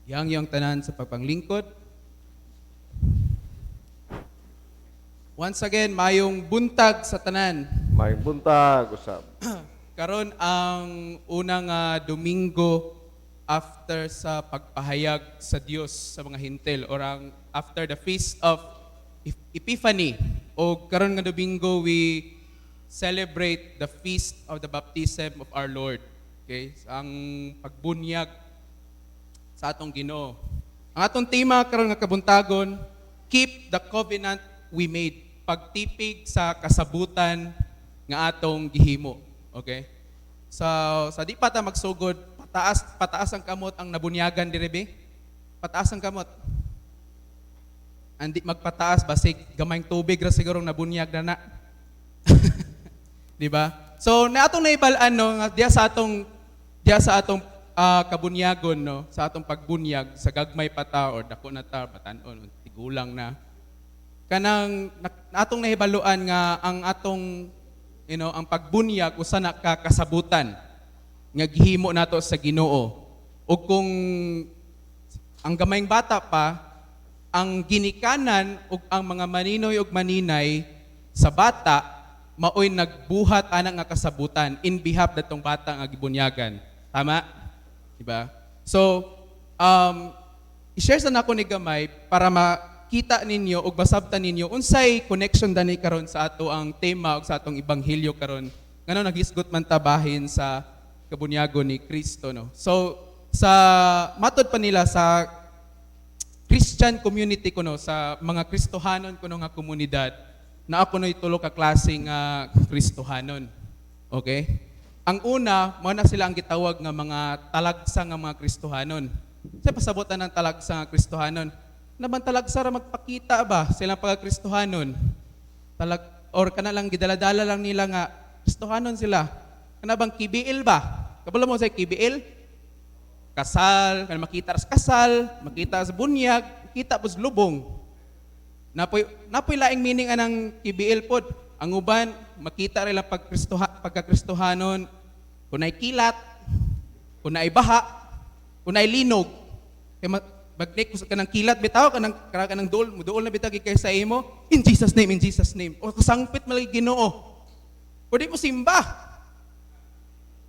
Yang yung tanan sa pagpanglingkod. Once again, mayong buntag sa tanan. Maayong buntag usab. Karon ang unang Domingo after sa pagpahayag sa Dios sa mga Hintil or ang after the feast of Epiphany. O karon nga Domingo, we celebrate the feast of the baptism of our Lord. Okay? Ang pagbunyag sa atong Ginoo. Ang atong tema karon nga kabuntagon, "Keep the covenant we made." Pagtipig sa kasabutan nga atong gihimo. Okay? So, sa di pa ta magsugod, pataas pataas ang kamot ang nabunyagan diri be. Pataas ang kamot. Andi magpataas, basig gamayng tubig ra siguro nabunyag na na. Di ba? So, na atong naibal-an, no, nga diya sa atong kabunyagon, no, sa atong pagbunyag sa gagmay pa ta or dako na ta, batan-on, tigulang na. Kanang atong nahibaluan nga ang atong ang pagbunyag usa na ka kasabutan nga gihimo nato sa Ginoo. Ug kung ang gamayng bata pa, ang ginikanan ug ang mga maninoy ug maninay sa bata maoy nagbuhat ana nga kasabutan in behalf datong bata nga gibunyagan. Tama? Diba? So, i-share sa nako ni gamay para makita ninyo ug masabtan ninyo unsay connection dani karon sa ato ang tema ug sa atong ebanghelyo karon. Ngano naghisgot man ta bahin sa kabunyagon ni Kristo, no? So, sa matod pa nila sa Christian community kuno, sa mga Kristohanon kuno nga komunidad, na ako no'y tulo ka klase nga Kristohanon. Okay? Ang una, mao na sila ang gitawag nga mga talagsa nga mga Kristohanon. Sa pasabutan ng talagsa nga Kristohanon, naman talagsa ra magpakita ba silang pagka-Kristohanon? Talag or kana lang gidaladala lang nila nga Kristohanon sila. Kana bang KBL ba? Kabalo mo sa KBL? Kasal, kana makita sa kasal, makita sa bunyag, makita po sa lubong. Napoy laing meaning anang KBL pod. Ang uban makita ra lang pagka-Kristohanon kung naay kilat, kung naay baha, kung naay linog. Kay bagnik ko sa kanang kilat bitaw, kanang kanang duol, muduol na bitaw kay sa imo, "In Jesus' name, in Jesus' name." O kasangpit malagi Ginoo. O di mo simba.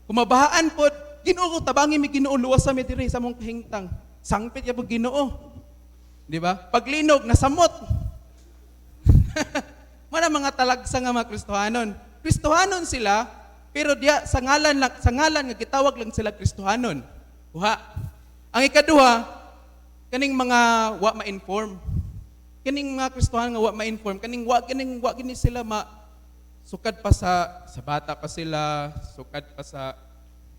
Kumabahaan pod, "Ginoo ko, tabangi mi Ginoo, luwasa mi diri sa mong kahingtang." Sangpit ya po Ginoo. Di ba? Paglinog, nasamot. Mana mga talagsa nga mga Kristohanon. Kristohanon sila, pero diya sa ngalan lang, sa ngalan nga gitawag lang sila Kristohanon. Kuha. Ang ikaduha, kaning mga wa ma-inform. Kaning mga Kristohanon nga wa ma-inform, kaning wa gini sila ma sukad pa sa bata pa sila, sukad pa sa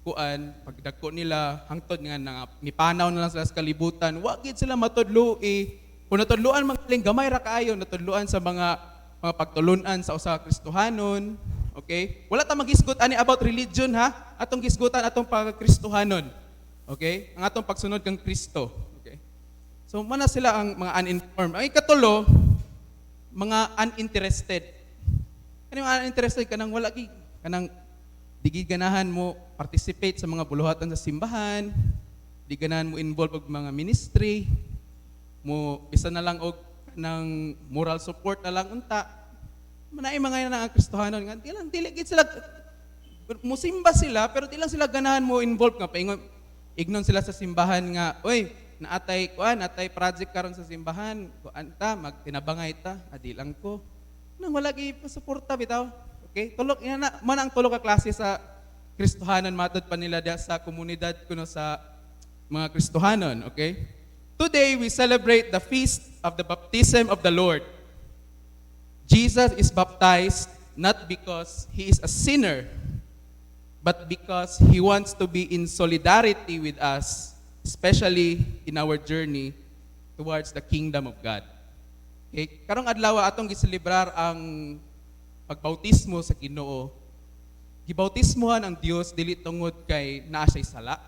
kuan, pagdagko nila hangtod nga nga mipanaw na lang sila sa kalibutan, wa gid sila matudlo eh. Kung natudloan man galing gamay ra kaayo, natudloan sa mga pagtulunan sa usa ka Kristohanon, okay? Wala ta maghisgot ani about religion ha, atong gisgutan atong pagkristohanon. Okay? Ang atong pagsunod kang Kristo, okay? So mana sila ang mga uninformed. Ang ikatulo, mga uninterested. Kani mga uninterested, kanang wala gi kanang di gid ganahan mo participate sa mga buluhatan sa simbahan, di ganahan mo involve og mga ministry, mo bisa na lang og ng moral support na lang unta. Manay mga na ang Kristohanon nga di lang dili gid sila musimba sila, pero di lang sila ganahan mo involve nga paingon ignon sila sa simbahan nga, "Oy, naatay kuan, natay project karon sa simbahan, kuan ta, magtinabangay ta." "Adi lang ko." Nang wala gi suporta bitaw. Okay, tulok ina na man ang tulo ka klase sa Kristohanon matod pa nila diya sa komunidad kuno sa mga Kristohanon, okay? Today we celebrate the feast of the baptism of the Lord. Jesus is baptized not because he is a sinner, but because he wants to be in solidarity with us, especially in our journey towards the kingdom of God. Okay, karong adlaw atong giselebrar ang pagbautismo sa Ginoo. Gibautismohan ang Dios dili tungod kay naa siya'y sala,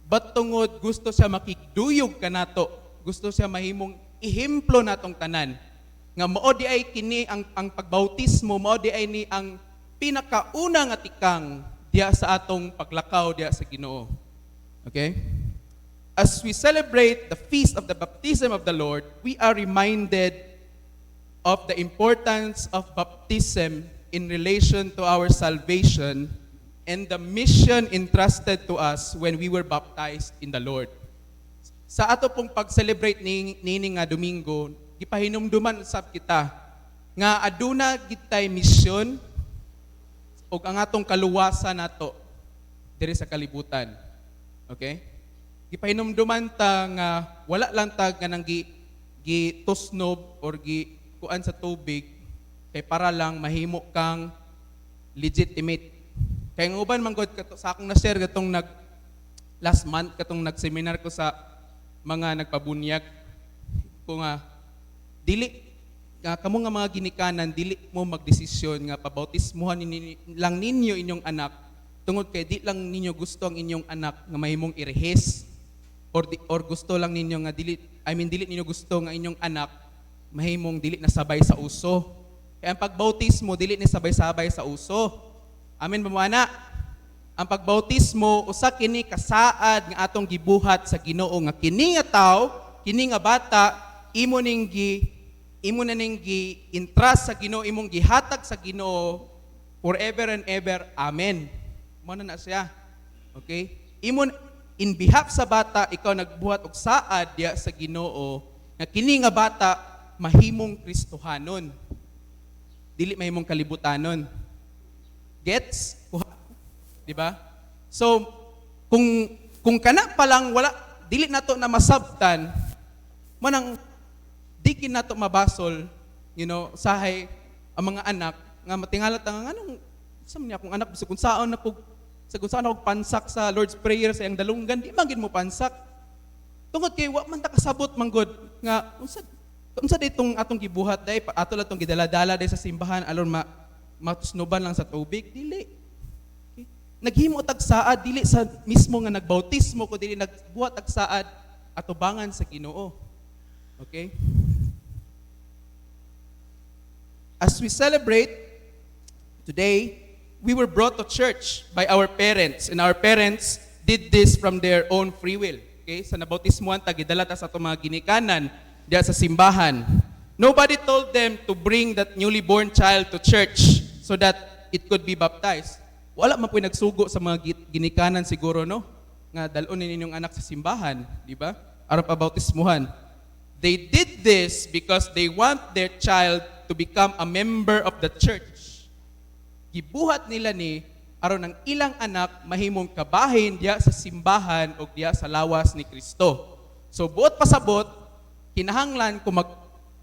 but tungod gusto siya makigduyog kanato, gusto siya mahimong ehemplo natong tanan. Nga mao di ay kini ang pagbautismo, mao di ay ni ang pinakauna nga tikang diya sa atong paglakaw diya sa Ginoo. Okay? As we celebrate the feast of the baptism of the Lord, we are reminded of the importance of baptism in relation to our salvation and the mission entrusted to us when we were baptized in the Lord. Sa ato pong pag-celebrate ni nini nga Domingo, gipahinumduman sab kita nga aduna gitay misyon ug ang atong kaluwasan nato diri sa kalibutan. Okay? Gipahinumduman ta nga wala lang ta kanang gi tusnob or gi kuan sa tubig kay para lang mahimo kang legitimate. Kay ang uban man gud kato sa akong na-share katong nag last month, katong nag-seminar ko sa mga nagpabunyag ko nga dili nga kamo nga mga ginikanan, dili mo magdesisyon nga pabautismuhan lang ninyo inyong anak tungod kay di lang ninyo gusto ang inyong anak nga mahimong irehes or gusto lang ninyo nga dili, I mean, dili ninyo gusto nga inyong anak mahimong dili na sabay sa uso. Kaya ang pagbautismo, dili ni sabay-sabay sa uso. Amen ba mo ana? Ang pagbautismo, usa kini kasaad nga atong gibuhat sa Ginoo nga kini nga tawo, kini nga bata, imo na ning gi entrust sa Ginoo, imong gihatag sa Ginoo forever and ever. Amen. Mo na na siya. Okay? Imo in behalf sa bata, ikaw nagbuhat og saad diya sa Ginoo nga kini nga bata mahimong Kristohanon. Dili mahimong kalibutanon. Gets? Kuha. Di ba? So, kung kana pa lang wala, dili nato na masabtan, manang di kin nato mabasol, sahay ang mga anak nga matingala ta nga anong sa man niya akong anak, bisag kung saon na kog sa kung saan ako pansak sa Lord's Prayer sa iyang dalunggan, di man gid mo pansak. Tungod kay wa man ta kasabot manggod nga unsa ditong atong gibuhat day, ato lang tong gidala-dala day sa simbahan aron ma matusnoban lang sa tubig, dili. Okay? Naghimo tag saad dili sa mismo nga nagbautismo ko, dili nagbuhat tag saad atubangan sa Ginoo. Okay? As we celebrate today, we were brought to church by our parents, and our parents did this from their own free will. Okay? Sa nabautismuhan ta, gidala ta sa atong mga ginikanan diya sa simbahan. Nobody told them to bring that newly born child to church so that it could be baptized. Wala man po'y nagsugo sa mga ginikanan siguro, no? Nga dalon ninyong anak sa simbahan, di ba? Aron pabautismuhan. They did this because they want their child to become a member of the church. Gibuhat nila ni aron ang ilang anak mahimong kabahin diya sa simbahan o diya sa lawas ni Kristo. So buot pasabot, kinahanglan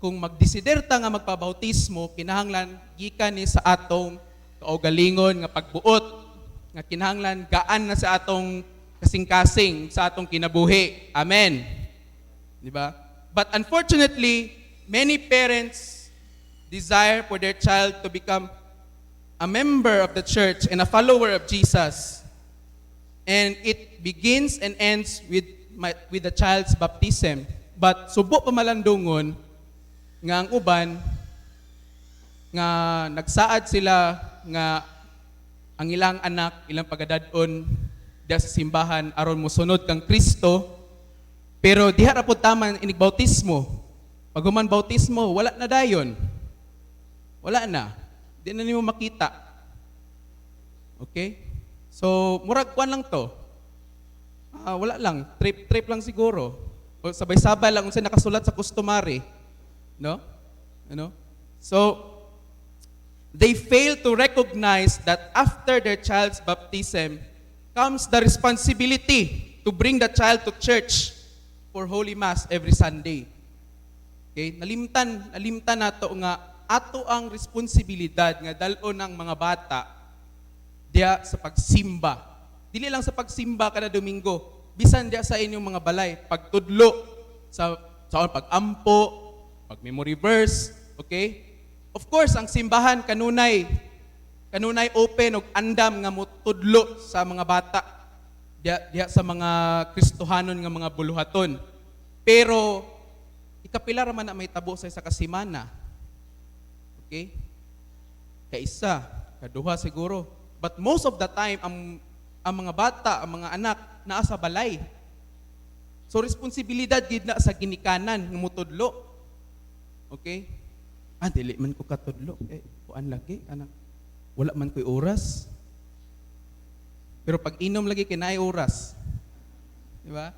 kung magdesider ta nga magpabautismo, kinahanglan gikan ni sa atong kaugalingon nga pagbuot nga kinahanglan gaan na sa atong kasing-kasing sa atong kinabuhi. Amen. Di ba? But unfortunately, many parents desire for their child to become a member of the church and a follower of Jesus. And it begins and ends with the child's baptism. But subo pa malandungon nga ang uban nga nagsaad sila nga ang ilang anak, ilang pagadad-on diya sa simbahan aron mosunod kang Kristo, pero diha ra pud taman inig bautismo. Pag human bautismo, wala na dayon. Wala na. Di na nimo makita. Okay? So, murag kwan lang to. Ah, wala lang. Trip trip lang siguro. O sabay-sabay lang unsa nakasulat sa customary. No? Ano? So, they fail to recognize that after their child's baptism comes the responsibility to bring the child to church for Holy Mass every Sunday. Okay? Nalimtan nato nga ato ang responsibilidad nga dal-on ng mga bata diya sa pagsimba. Dili lang sa pagsimba kada Domingo, bisan diya sa inyong mga balay, pagtudlo sa pag-ampo, pag memory verse, okay? Of course, ang simbahan kanunay open og andam nga motudlo sa mga bata diya, diya sa mga Kristohanon nga mga buluhaton. Pero ikapila ra man na mahitabo sa isa ka semana. Okay? Kaisa, kaduha siguro. But most of the time, ang mga bata, ang mga anak, naa sa balay. So responsibilidad gid na sa ginikanan nga mutudlo. Okay? Ah, dili man ko katudlo. Eh, kuan lagi, anak. Wala man ko'y oras. Pero pag inom lagi kay naay oras. Di ba?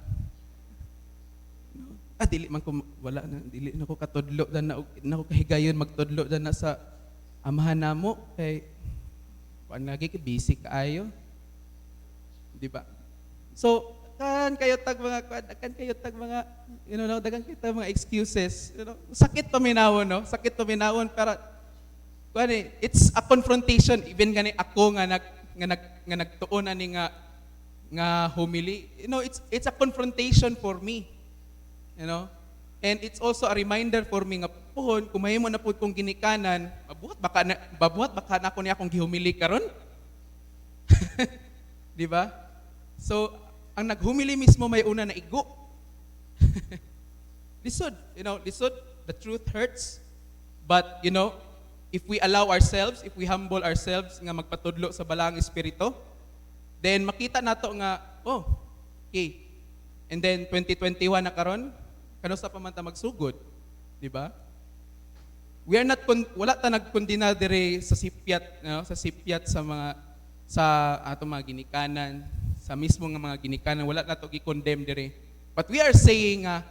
No? Ah, dili man ko, wala na, dili na ko katudlo dan na, na ko kahigayon magtudlo dan na sa amahan namo kay kuan lagi, kay busy kaayo. Di ba? So, kan kayo tag mga kuan, kan kayo tag mga daghan kita mga excuses. Sakit paminawon, no? Sakit paminawon, pero kuan eh, it's a confrontation even gani ako nga nagtuon ani nga homily. It's a confrontation for me. And it's also a reminder for me nga pohon kung mahimo na pud kong ginikanan, mabuhat baka na ako niya akong gihumili karon. Di ba? So, ang naghumili mismo may una na igo. Lisod, lisod, the truth hurts. But, if we allow ourselves, if we humble ourselves nga magpatudlo sa Balaang Espiritu, then makita nato nga, oh, okay. And then 2021 na karon, kanusa pa man ta magsugod, di ba? We are not wala ta nagkondena dire sa sipyat, no? Sa sipyat sa mga sa atong mga ginikanan, sa mismo nga mga ginikanan, wala nato gi-condemn dire. But we are saying nga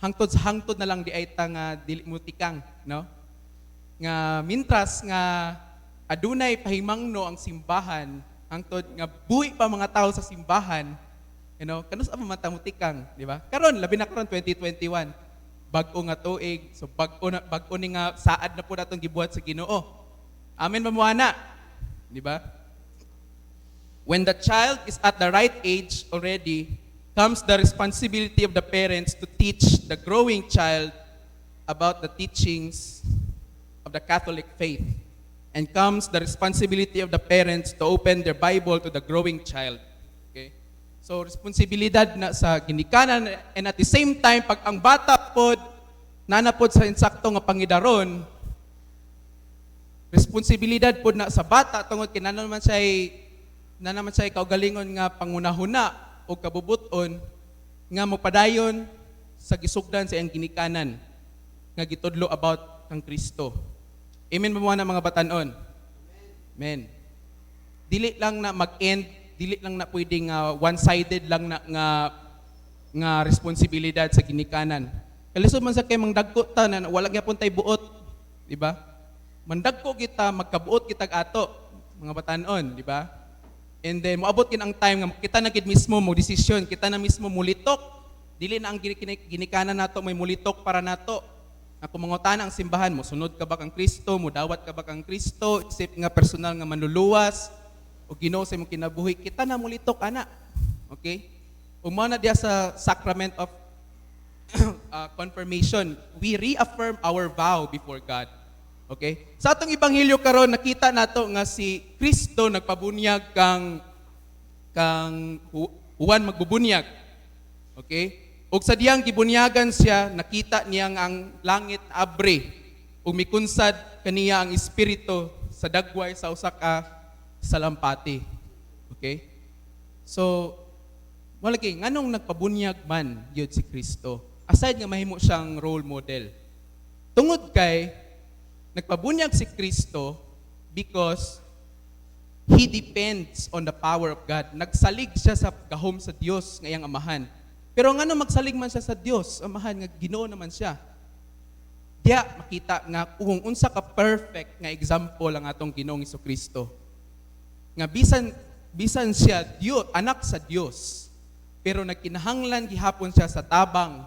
hangtod sa hangtod na lang di ay ta nga dili mo tikang, no? Nga mintras nga adunay pahimangno ang simbahan, hangtod nga buhi pa mga tao sa simbahan, kanus-a pa man ta mo tikang, di ba? Karon, labi na karon 2021, bag-o nga tuig, so bag-o na, bag-o ni nga saad na po natong gibuhat sa Ginoo. Amen ba mo ana? Di ba? When the child is at the right age already, comes the responsibility of the parents to teach the growing child about the teachings of the Catholic faith. And comes the responsibility of the parents to open their Bible to the growing child. Okay? So, responsibilidad na sa ginikanan and at the same time, pag ang bata pod, nanapod sa insakto nga pangidaron, responsibilidad pod na sa bata tungod kay na naman siya kaugalingon nga pangunahuna o kabubuton nga mopadayon sa gisugdan sa iyang ginikanan nga gitudlo about kang Kristo. Amen ba mo na, mga batanon? Amen. Dili lang na mag-end, dili lang na pwedeng one-sided lang na nga responsibilidad sa ginikanan. Kalisod man sa kay mangdagko ta na wala gyapon tay buot, di ba? Mandagko kita, magkabuot kitag ato, mga batanon, di ba? And then moabot kin ang time nga kita na gid mismo mo desisyon, kita na mismo mulitok. Dili na ang ginikanan nato may mulitok para nato. Nga kung mangutana ang simbahan mo, sunod ka ba kang Kristo, mudawat ka ba kang Kristo, isip nga personal nga manluluwas, o Ginoo sa imong kinabuhi, kita na mulitok ana. Okay? Ug mao na diya sa sacrament of confirmation, we reaffirm our vow before God. Okay? Sa atong ebanghelyo karon, nakita nato nga si Kristo nagpabunyag kang Juan magbubunyag. Okay? Ug sa diyang gibunyagan siya, nakita niya nga ang langit abre ug mikunsad kaniya ang espiritu sa dagway sa usa ka salampati. Okay? So, wala kay nganong nagpabunyag man gyud si Kristo aside nga mahimo siyang role model? Tungod kay nagpabunyag si Kristo because he depends on the power of God. Nagsalig siya sa gahom sa Dios nga iyang amahan. Pero ngano magsalig man siya sa Dios, amahan, nga Ginoo naman siya? Diya makita nga kung unsa ka perfect nga example ang atong Ginoong Kristo. Nga bisan bisan siya Dios, anak sa Dios, pero nagkinahanglan gihapon siya sa tabang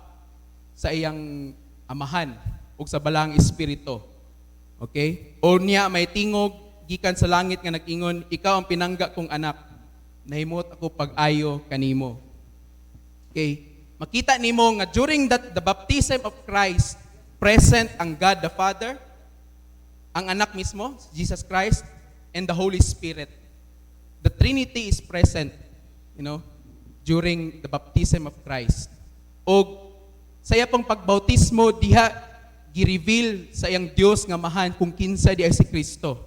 sa iyang amahan ug sa Balaang Espiritu. Okay? O niya may tingog gikan sa langit nga nag-ingon, "Ikaw ang pinangga kong anak. Nahimot ako pag-ayo kanimo." Okay? Makita nimo nga during that the baptism of Christ, present ang God the Father, ang anak mismo, Jesus Christ, and the Holy Spirit. The Trinity is present during the baptism of Christ. Og sa iya pong pagbautismo diha gi-reveal sa iyang Dios nga Amahan kung kinsa di ay si Kristo.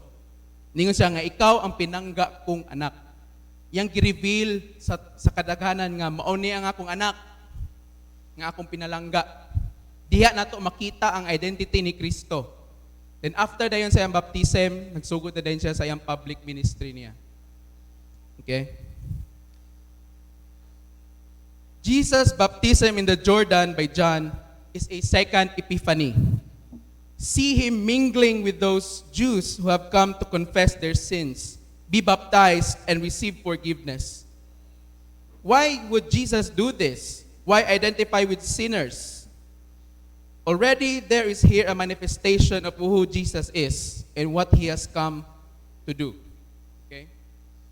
Ningon siya nga, "Ikaw ang pinangga kong anak." Iyang gi-reveal sa kadaghanan nga mao ni ang akong anak. nga akong pinalangga. Diha nato makita ang identity ni Kristo. Then after dayon sa iyang baptism, nagsugod na dayon siya sa iyang public ministry niya. Okay? Jesus' baptism in the Jordan by John is a second epiphany. See him mingling with those Jews who have come to confess their sins, be baptized, and receive forgiveness. Why would Jesus do this? Why identify with sinners? Already there is here a manifestation of who Jesus is and what he has come to do. Okay?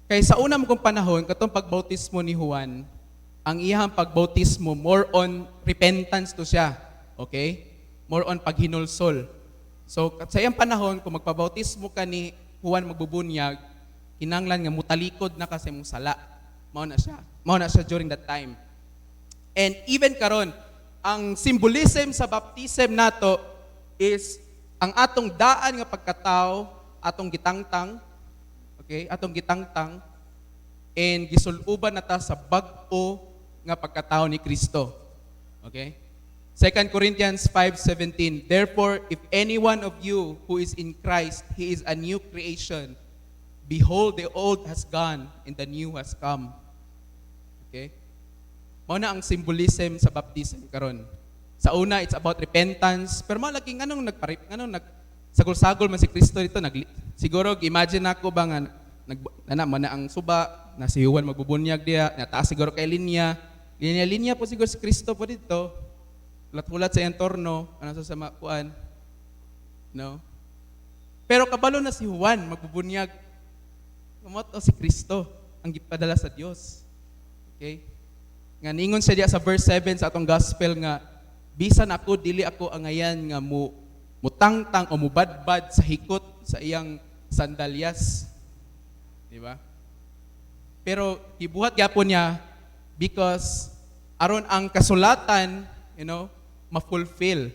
Kay sa una kong panahon, katong pagbautismo ni Juan, ang iyang pagbautismo more on repentance to siya. Okay? More on paghinulsol. So sa iyang panahon, kung magpabautismo ka ni Juan magbubunyag, kinanglan nga mutalikod na ka sa imong sala. Mao na siya. Mao na siya during that time. And even karon, ang symbolism sa baptism nato is ang atong daan nga pagkatao, atong gitangtang, okay? Atong gitangtang and gisuluban na ta sa bag-o nga pagkatao ni Kristo. Okay? 2 Corinthians 5:17. "Therefore, if any one of you who is in Christ, he is a new creation. Behold, the old has gone and the new has come." Okay? Mao na ang symbolism sa baptism karon. Sa una, it's about repentance, pero mao lagi nganong nag sagol-sagol man si Kristo dito, nag siguro imagine nako ba nga nag nana man na ang suba na si Juan magbubunyag diha, nataas siguro kay linya. Linya-linya po siguro si Kristo po dito. Hulat-hulat sa iyang torno, ano sa makuan. No? Pero kabalo na si Juan magbubunyag. Mao to si Kristo ang gipadala sa Dios. Okay? Nga ningon siya diya sa verse 7 sa atong gospel nga bisan ako, dili ako angayan nga mo mutangtang o mubadbad sa hikot sa iyang sandalyas. Di ba? Pero gibuhat gyapon niya because aron ang kasulatan ma-fulfill.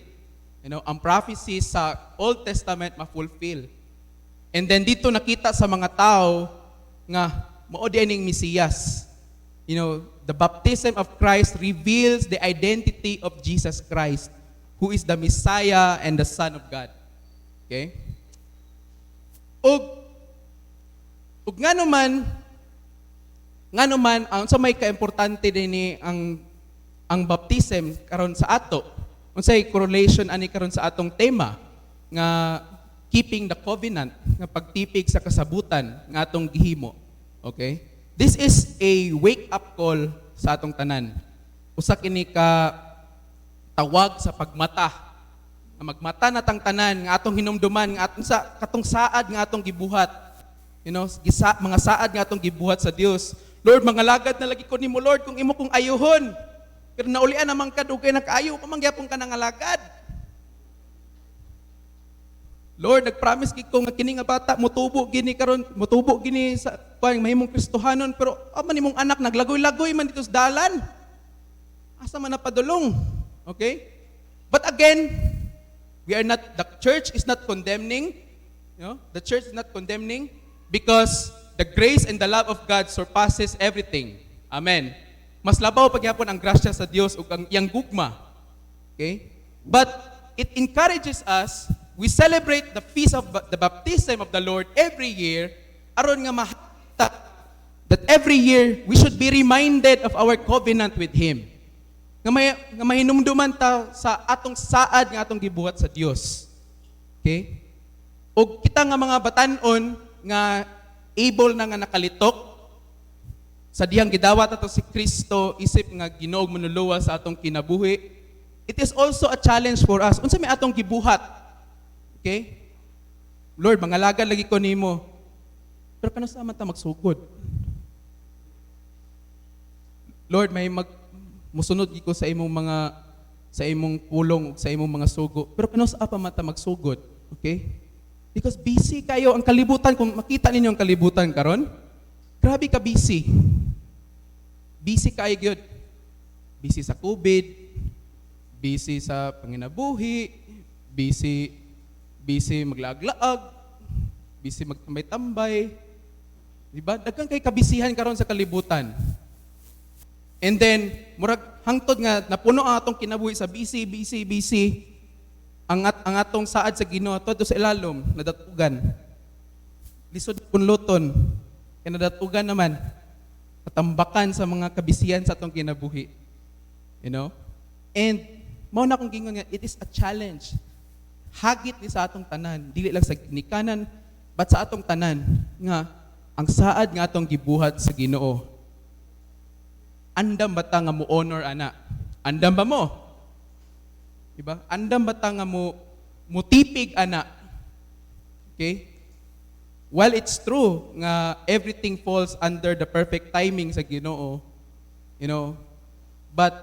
Ang prophecies sa Old Testament ma-fulfill. And then dito nakita sa mga tao nga mao di ning Mesiyas. The baptism of Christ reveals the identity of Jesus Christ, who is the Messiah and the Son of God. Okay? Ug ngano man ang sa may kaimportante din ni ang baptism karon sa ato? Unsay correlation ani karon sa atong tema nga keeping the covenant, nga pagtipig sa kasabutan nga atong gihimo? Okay? This is a wake up call sa atong tanan. Usa kini ka tawag sa pagmata. Nga magmata na tang tanan nga atong hinumduman nga atong sa katong saad nga atong gibuhat. Mga saad nga atong gibuhat sa Dios. "Lord, mangalagad na lagi ko nimo, Lord, kung imo kong ayuhon." Pero naulian naman ka, dugay na kaayo, pa man gyapon ka nangalagad. "Lord, nagpromise gid ko nga kini nga bata mutubo gini karon, mutubo gini sa kuan, mahimong Kristohanon," pero amo nimong anak naglagoy-lagoy man dito sa dalan. Asa man napadulong? Okay? But again, we are not the church is not condemning, The church is not condemning because the grace and the love of God surpasses everything. Amen. Mas labaw pagyapon ang grasya sa Dios ug ang iyang gugma. Okay? But it encourages us, we celebrate the feast of the baptism of the Lord every year aron nga makita that every year we should be reminded of our covenant with Him. Nga mahinumduman ta sa atong saad nga atong gibuhat sa Dios. Okay? Og kita nga mga batan-on nga able na nga nakalitok sa dihang gidawat ato si Kristo isip nga Ginoo ug Manluluwas sa atong kinabuhi, it is also a challenge for us. Unsa may atong gibuhat? Okay? "Lord, mangalagad lagi ko nimo." Pero kano sa man ta magsugod? "Lord, may mag musunod ko sa imong pulong ug sa imong mga sugo." Pero kano sa pa man ta magsugod? Okay? Because busy kayo ang kalibutan. Kung makita ninyo ang kalibutan karon, grabe ka busy. Busy kayo gyud. Busy sa COVID, busy sa panginabuhi, busy busy maglaag-laag, busy magtambay-tambay. Di ba? Daghan kay kabisihan karon sa kalibutan. And then, Murag hangtod nga napuno ang atong kinabuhi sa busy, busy, busy. Ang atong saad sa Ginoo todo sa ilalom nadatugan. Lisod kunluton. Kay nadatugan naman, katambakan sa mga kabisiyan sa atong kinabuhi. You know? And mao na akong gingon nga it is a challenge. Hagit ni sa atong tanan, dili lang sa ginikanan, but sa atong tanan nga ang saad nga atong gibuhat sa Ginoo. Andam ba ta nga mo honor ana? Andam ba mo? Diba? Andam ba ta nga mo mutipig ana? Okay? While it's true nga everything falls under the perfect timing sa Ginoo, but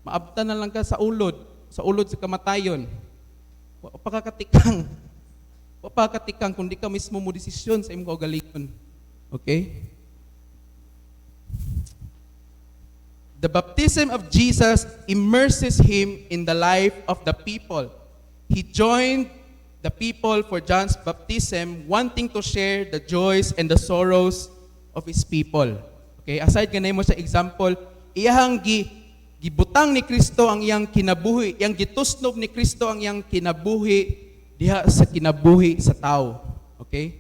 maabtan na lang ka sa ulod sa kamatayon. Wa pa ka katikang. Wa pa katikang kung di ka mismo mo desisyon sa imong kaugalingon. Okay? The baptism of Jesus immerses him in the life of the people. He joined the people for John's baptism, wanting to share the joys and the sorrows of his people. Okay, aside ganay mo sa example, iyahang gibutang ni Kristo ang iyang kinabuhi, iyang gitusnob ni Kristo ang iyang kinabuhi diha sa kinabuhi sa tao. Okay?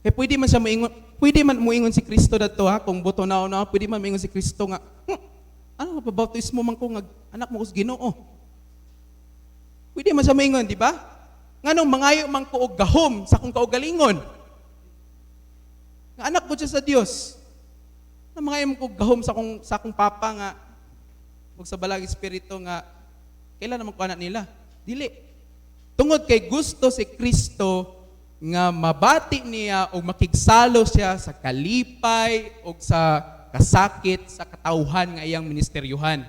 Kay pwede man siya moingon, pwede man moingon si Kristo dadto ha, kung buto na na, pwede man moingon si Kristo nga, ano pabautismo man ko nga anak mo ko sa Ginoo." Pwede man siya moingon, di ba? Nganong mangayo man ko og gahom sa akong kaugalingon? Nga anak ko siya sa Dios. Na mangayo man ko og gahom sa akong papa nga ug sa Balaang Espiritu nga kailan naman ko anak nila? Dili. Tungod kay gusto si Kristo nga mabati niya o makigsalo siya sa kalipay o sa kasakit sa katawhan nga iyang ministeryuhan.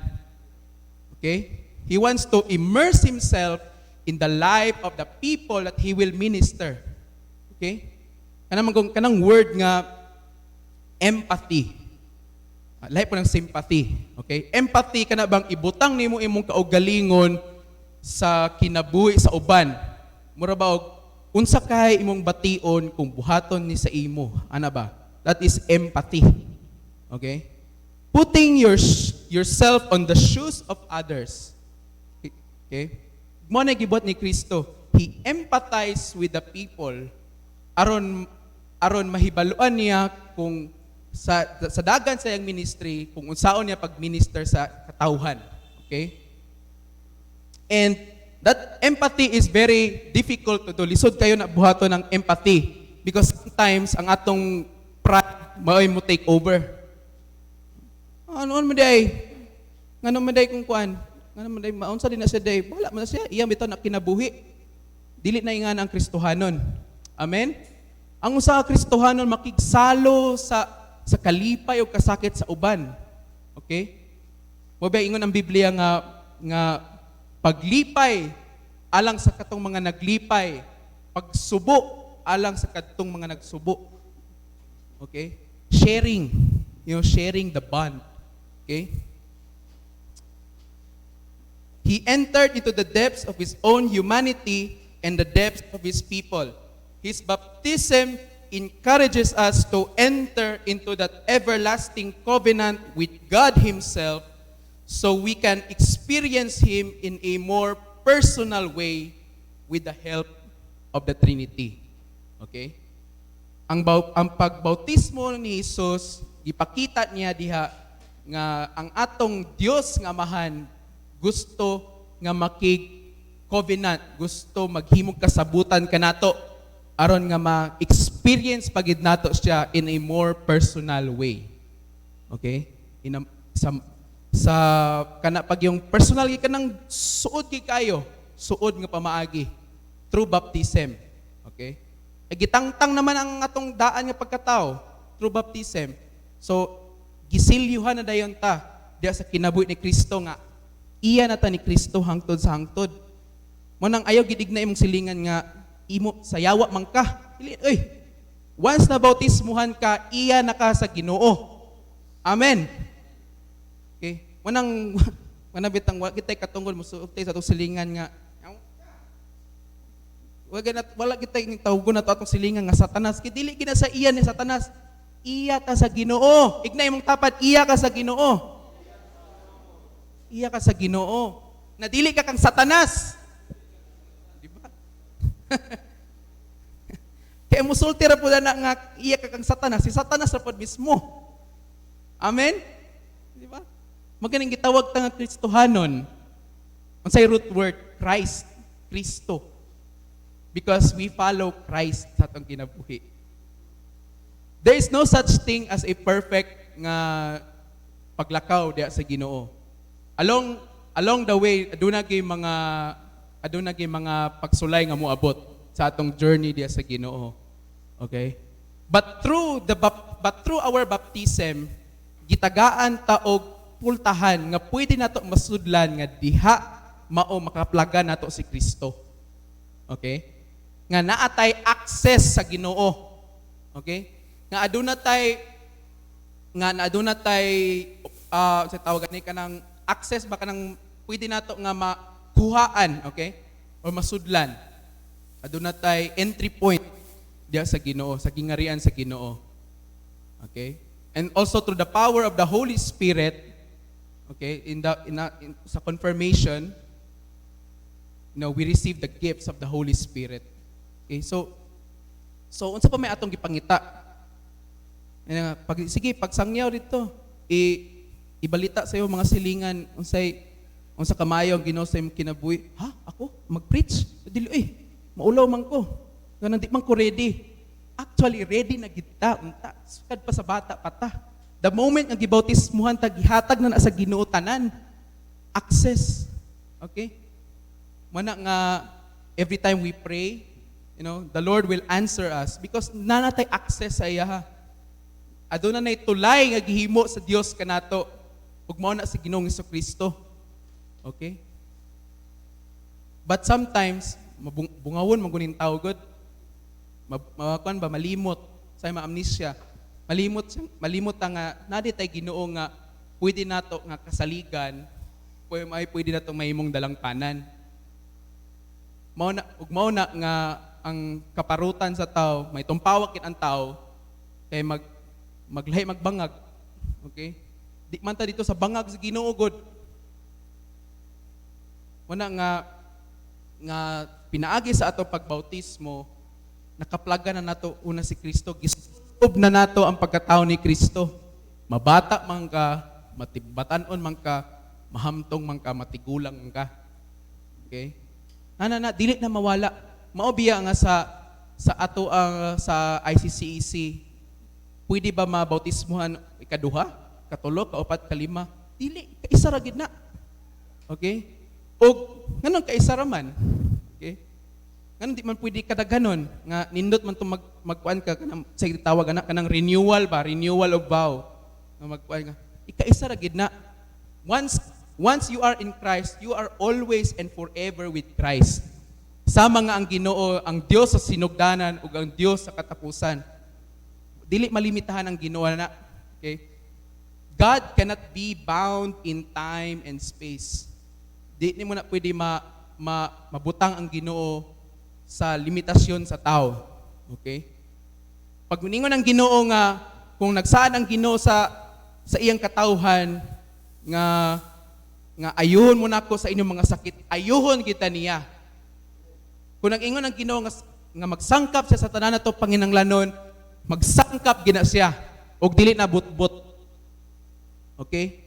Okay? He wants to immerse himself in the life of the people that he will minister. Okay? Kanang kanang word nga empathy. Lahi po ng sympathy. Okay? Empathy, kana bang ibutang nimo imong kaugalingon sa kinabuhi sa uban. Mura ba og unsa kay imong bation kung buhaton ni sa imo? Ana ba? That is empathy. Okay? Putting yourself on the shoes of others. Okay? Mo na gibuhat ni Kristo. He empathized with the people aron aron mahibaluan niya kung sa dagan sa iyang ministry kung unsaon niya pag-minister sa katawhan. Okay? And that empathy is very difficult to do. Lisod kayo na buhaton ng empathy because sometimes ang atong pride mao'y mo take over. Ano man day? Ngano man day kung kuan? Ngano man day maunsa din na siya day? Wala man na siya, iya bitaw na kinabuhi. Dili na ingana ang Kristohanon. Amen? Ang usa ka Kristohanon makigsalo sa kalipay o kasakit sa uban. Okay? Mo ba ingon ang Biblia nga paglipay alang sa katong mga naglipay, pagsubo alang sa katong mga nagsubo. Okay? Sharing, sharing the bond. Okay? He entered into the depths of his own humanity and the depths of his people. His baptism encourages us to enter into that everlasting covenant with God Himself so we can experience Him in a more personal way with the help of the Trinity. Okay? Ang pagbautismo ni Jesus, gipakita niya diha nga ang atong Dios nga Amahan gusto nga makig covenant, gusto maghimog kasabutan kanato aron nga ma-experience pagid nato siya in a more personal way. Okay? In a, sa kana pag yung personal gyud kanang suod gyud kayo, suod nga pamaagi through baptism. Okay? E gitangtang naman ang atong daan nga pagkatao through baptism. So gisilyuhan na dayon ta diya sa kinabuhi ni Kristo nga iya na ta ni Kristo hangtod sa hangtod. Mo nang ayaw gidig na imong silingan nga imo sayawa man ka. Dili oy. Once na bautismuhan ka, iya na ka sa Ginoo. Amen. Okay? Mo nang wala bitang wa kitay katungod mo sulti sa atong silingan nga wala kitay tawgon na to atong silingan nga Satanas kay dili gina sa iya ni Satanas. Iya ta sa Ginoo. Igna imong tapad, iya ka sa Ginoo. Iya ka sa Ginoo. Na dili ka kang Satanas. Di ba? Kaya musulti ra pud na nga iya ka kang Satanas, si Satanas ra pud mismo. Amen? Di ba? Maganing gitawag ta nga Kristohanon. Unsay root word? Christ, Kristo. Because we follow Christ sa atong kinabuhi. There is no such thing as a perfect nga paglakaw diya sa Ginoo. Along the way, aduna gyud mga pagsulay nga moabot sa atong journey diya sa Ginoo. Okay? But through our baptism, gitagaan ta og pultahan nga pwede nato masudlan nga diha mao makaplagan nato si Kristo. Okay? Nga naa tay access sa Ginoo. Okay? Nga aduna tay sa tawag ni kanang access ba, kanang pwede nato nga makuhaan, okay? Or masudlan. Aduna tay entry point diya sa Ginoo, sa gingarian sa Ginoo. Okay? And also through the power of the Holy Spirit, okay, in the in, a- in sa confirmation, we receive the gifts of the Holy Spirit. Okay, so unsa pa may atong gipangita? Ano nga, pag sige, pagsangyaw dito, ibalita sa iyo mga silingan unsa kamayo ang Ginoo sa imong kinabuhi. Ha? Ako mag-preach? Dili eh. Maulaw man ko. Ganun di man ko ready. Actually ready na gid ta unta. Sukad pa sa bata pa ta. The moment nga gibautismuhan ta, gihatag na na sa Ginoo tanan access. Okay? Mana nga every time we pray, the Lord will answer us because naa na tay access sa iya. Aduna nay tulay nga gihimo sa Dios kanato ug mao na si Ginoong Kristo. Okay? But sometimes bungawon man guning tao gud. Makuan ba, malimot sa ma-amnesia. Malimot ta nga naa diay tay Ginoo nga pwede nato nga kasaligan, pwede may pwede nato mahimong dalangpanan. Mao na ug mao na nga ang kaparutan sa tao, may tumpawak kit ang tao kay maglahi magbangag. Okay? Di man ta dito sa bangag sa Ginoo gud. Muna nga nga pinaagi sa ato pagbautismo, nakaplaga na nato una si Kristo, gisuob na nato ang pagkatao ni Kristo. Mabata man ka, matibatan-on man ka, mahamtong man ka, matigulang man ka. Okay? Na na na dili na mawala. Mao biya nga sa ato ang sa ICCEC, pwede ba mabautismuhan ikaduha, katulo, kaupat, kalima? Dili, kaisa ra gid na. Okay? Og nganong kaisa ra man? Okay? Nganong di man pwede kadaghanon nga nindot man to magkuan ka kanang sa tawag ana kanang renewal ba, renewal of vow nga magkuan ka. Ikaisa ra gid na. Once you are in Christ, you are always and forever with Christ. Sama nga ang Ginoo, ang Dios sa sinugdanan ug ang Dios sa katapusan. Dili malimitahan ang Ginoo na. Okay? God cannot be bound in time and space. Di nimo na pwede ma mabutang ang Ginoo sa limitasyon sa tao. Okay? Pag miningon ang Ginoo nga kung nagsaad ang Ginoo sa iyang katawhan nga nga ayuhon mo nako sa inyong mga sakit, ayuhon kita niya. Kung nag-ingon ang Ginoo nga magsangkap siya sa tanan nato panginanglanon, magsangkap gina siya ug dili na butbut. Okay?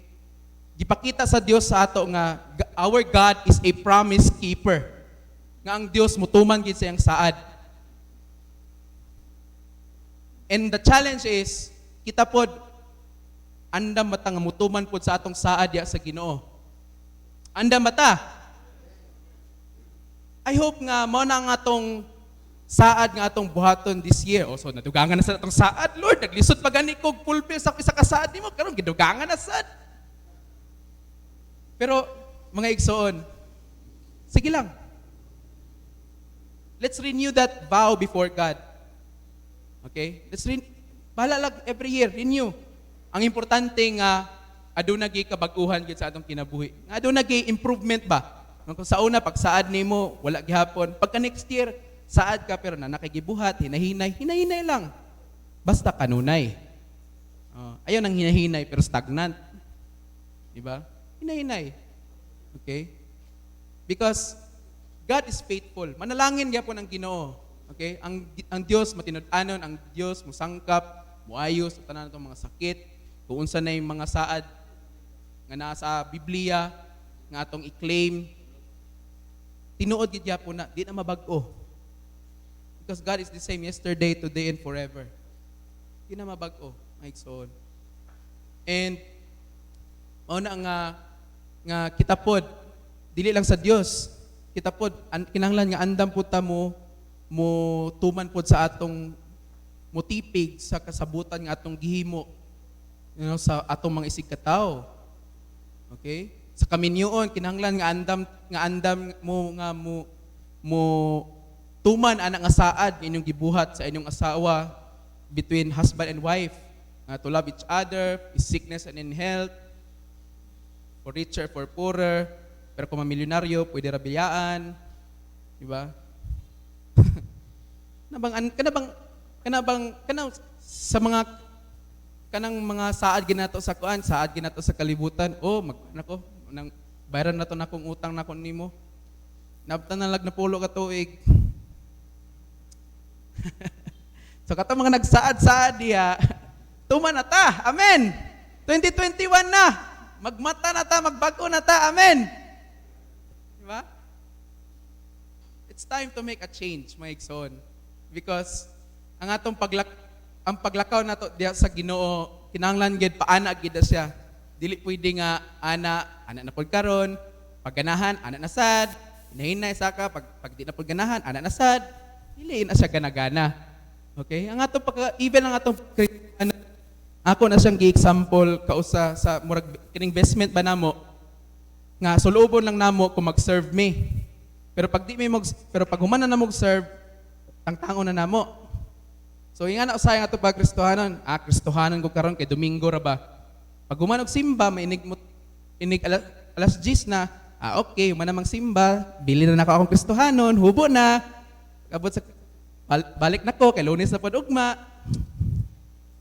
Gipakita sa Dios sa ato nga our God is a promise keeper. Nga ang Dios mutuman gid sa iyang saad. And the challenge is kita pod, andam ba ta nga mutuman pod sa atong saad ya sa Ginoo? Andam ba ta? I hope nga mao na ang atong saad nga atong buhaton this year. O so nadugangan na sa atong saad, Lord, naglisod pa gani kog fulfill sa isa ka saad nimo, karon gidugangan na sad. Pero mga igsoon, sige lang. Let's renew that vow before God. Okay? Let's bahala lang every year, renew. Ang importante nga aduna gyud kabag-uhan gyud sa atong kinabuhi. Nga aduna gyud improvement ba? Kung sa una pagsaad nimo wala gihapon, pagka next year saad ka pero na nakigibuhat, hinahinay, hinahinay lang. Basta kanunay. Oh, ayaw nang hinahinay pero stagnant. Di ba? Hinahinay. Okay? Because God is faithful. Manalangin gyapon ang Ginoo. Okay? Ang Dios matinud-anon, ang Dios musangkap, muayos sa tanan atong mga sakit, kung unsa na yung mga saad nga naa sa Biblia nga atong i-claim, tinuod gid gyapon na di na mabag-o. Because God is the same yesterday, today, and forever. Di na mabag-o, mga igsoon. And mao na nga kita pod, dili lang sa Dios, kita pod kinahanglan nga andam pud ta mo tuman pod sa atong motipig sa kasabutan nga atong gihimo sa atong mga isigkatawo. Okay? Sa kaminyoon, kinahanglan nga andam mo nga mo tuman ana nga saad nga inyong gibuhat sa inyong asawa between husband and wife, nga to love each other in sickness and in health, for richer, for poorer. Pero kung mamilyonaryo, pwede ra biyaan, di ba? Nabang an kana bang kana bang kana sa mga kanang mga saad ginato sa kuan, saad ginato sa kalibutan. Oh, mag nako nang bayaran na to nakong utang nako nimo, nabtan na lag napulo ka tuig. So kato mga nagsaad-saad diha, tuman na ta. Amen. 2021 na, magmata na ta, magbago na ta. Amen, di ba? It's time to make a change, mga igsoon, because ang paglakaw nato diha sa Ginoo, kinahanglan gid paana gid na siya. Dili pwede nga ana ana na pud karon, pagganahan ana na sad, hinahinay saka pag di na pud ganahan, ana na sad. Dili na siya gana-gana. Okay? Ang atong pagka, even ang atong ano, ako na siyang gi-example kausa sa murag kining vestment ba namo nga sulubon lang namo kung mag-serve mi. Pero pag human na namo serve, tangtangon na namo. So inga na usay nga ato pag Kristohanon, Kristohanon ko karon kay Domingo ra ba. Pag human og simba, may inig mo inig alas 10 na, okay, human namang simba, bili na nako akong Kristohanon, hubo na. Abot sa balik na ko kay Lunes na pod ugma.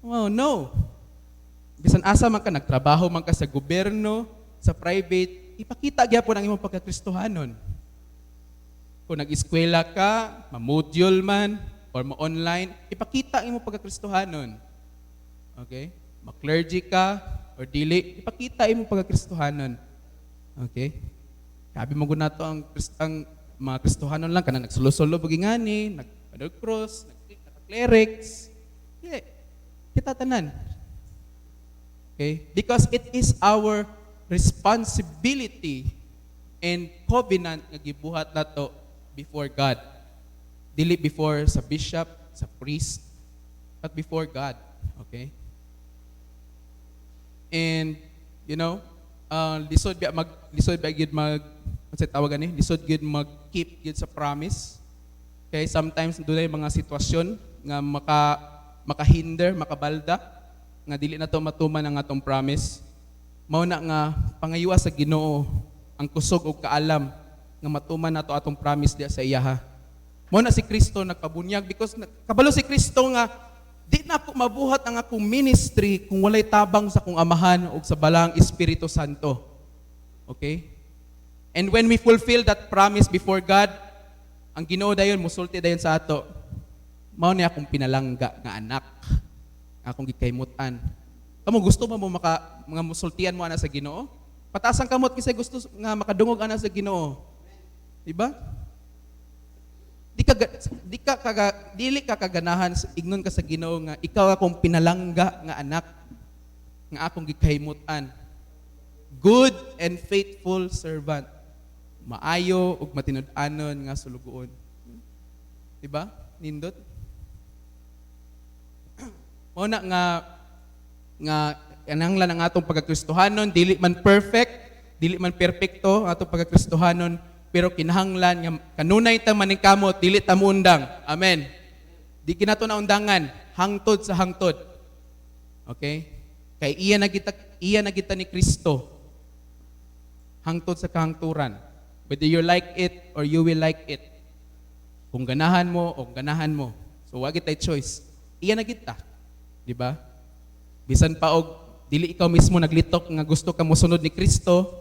Oh no. Bisan asa man ka, nagtrabaho man ka sa gobyerno, sa private, ipakita gyapon ang imong pagkakristohanon. Kung nag-eskwela ka, ma-module man, or ma-online, ipakita ang imong pagkakristohanon. Okay? Ma-clergy ka, or dili, ipakita imong pagkakristohanon. Okay? Kabi mo nato ang mga Kristohanon lang, kanang nagsulo-sulo bagingani, nagpadog cross, naka-clerics. Dili. Kita tanan. Okay? Because it is our responsibility and covenant nga gibuhat nato before God. Dili before sa bishop, sa priest, but before God. Okay? And lisod ba gyud mag, unsay tawag ani? Lisod gyud mag-keep gyud sa promise. Okay, sometimes dunay mga sitwasyon nga makahinder, makabalda nga dili na to matuman ang atong promise. Mao na nga pangayua sa Ginoo ang kusog og kaalam nga matuman nato atong promise diya sa iyaha. Mao na si Kristo nagpabunyag because kabalo si Kristo nga di na ako mabuhat ang akong ministry kung walay tabang sa akong Amahan ug sa Balaang Espiritu Santo. Okay? And when we fulfill that promise before God, ang Ginoo dayon musulti dayon sa ato. Mao ni akong pinalangga nga anak, akong gikahimut-an. Kamo, gusto ba mo maka mga musultian mo ana sa Ginoo? Pataas ang kamot kasi gusto nga makadungog ana sa Ginoo. Di ba? Di ka kaga, dili ka kaganahan ingnon ka sa Ginoo nga ikaw akong pinalangga nga anak nga akong gikahimut-an. Good and faithful servant. Maayo ug matinud-anon nga sulugoon. Di ba? Nindot. Mao na nga kinahanglan ang atong pagkakristohanon, dili man perfect, dili man perpekto ang atong pagkakristohanon, pero kinahanglan nga kanunay ta maningkamot, dili ta muundang. Amen. Di kinato na undangan, hangtod sa hangtod. Okay? Kay iya na kita ni Kristo hangtod sa kahangturan. Whether you like it or you will like it. Kung ganahan mo o ganahan mo. So wa kitay choice. Iya na kita. Di ba? Bisan pa og dili ikaw mismo naglitok nga gusto ka mosunod ni Kristo.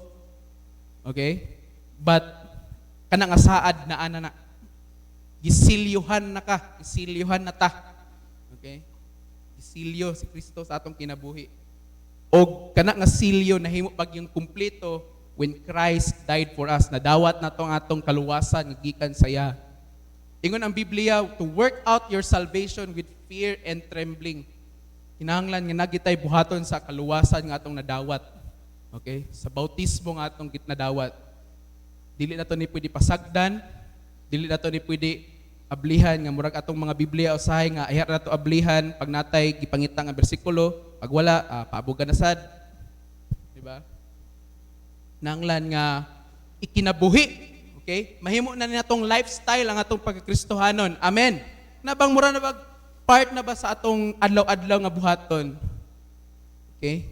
Okay? But kana nga saad na ana na gisilyuhan na ka, gisilyuhan na ta. Okay? Gisilyo si Kristo sa atong kinabuhi. Og kana nga silyo nahimo pag yung kumpleto when Christ died for us. Nadawat na ang atong kaluwasan nga gikan sa iya. Ingon ang Biblia, to work out your salvation with fear and trembling. Kinahanglan nga naa gyud tay buhaton sa kaluwasan nga atong nadawat. Okay? Sa bautismo nga atong nadawat. Dili na to ni pwede pasagdan, dili na to ni pwede ablihan nga murag atong mga Biblia usahay nga ayar na to ablihan pag natay gipangita nga bersikulo, pag wala, paabugan na sad. Di ba? Nanglan nga ikinabuhi. Okay? Mahimo na natong lifestyle ang atong pagkakristohanon. Amen. Na bang mura na ba part na ba sa atong adlaw-adlaw nga buhaton? Okay?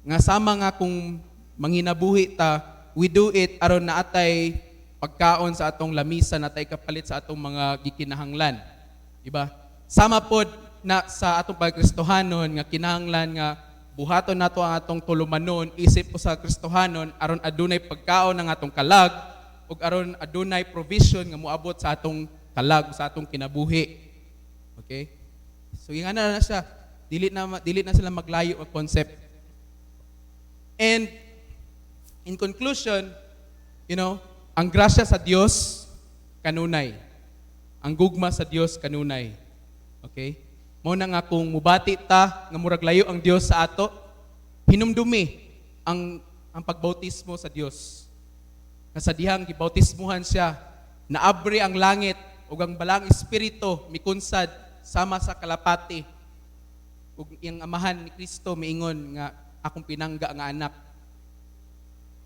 Nga sama nga kung manginabuhi ta, we do it aron naatay pagkaon sa atong lamisa, natay kapalit sa atong mga gikinahanglan. Diba? Sama pod na sa atong pagkristohanon nga kinahanglan nga buhaton nato ang atong tulumanon isip usa ka Kristohanon aron adunay pagkaon ang atong kalag ug aron adunay provision nga moabot sa atong kalag, sa atong kinabuhi. Okay? So yung na na siya, dili na sila maglayo ang concept. And in conclusion, ang grasya sa Dios kanunay. Ang gugma sa Dios kanunay. Okay? Mao na nga kung mubati ta nga murag layo ang Dios sa ato, hinumdumi ang pagbautismo sa Dios. Nga sa dihang gibautismuhan siya, naabri ang langit ug ang Balaang Espiritu mikunsad sama sa kalapati. Ug iyang amahan ni Kristo miingon nga akong pinangga nga anak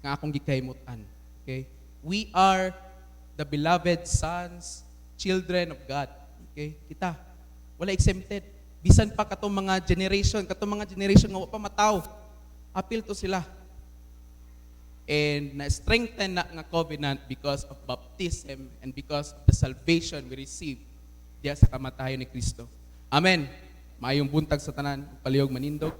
nga akong gikahimutan. Okay? We are the beloved sons, children of God. Okay? Kita wala exempted. Bisan pa katong mga generation nga wa pa mataw, apil to sila. And na-strengthen na nga covenant because of baptism and because of the salvation we receive diya sa kamatayon ni Kristo. Amen. Maayong buntag sa tanan, palihog manindog.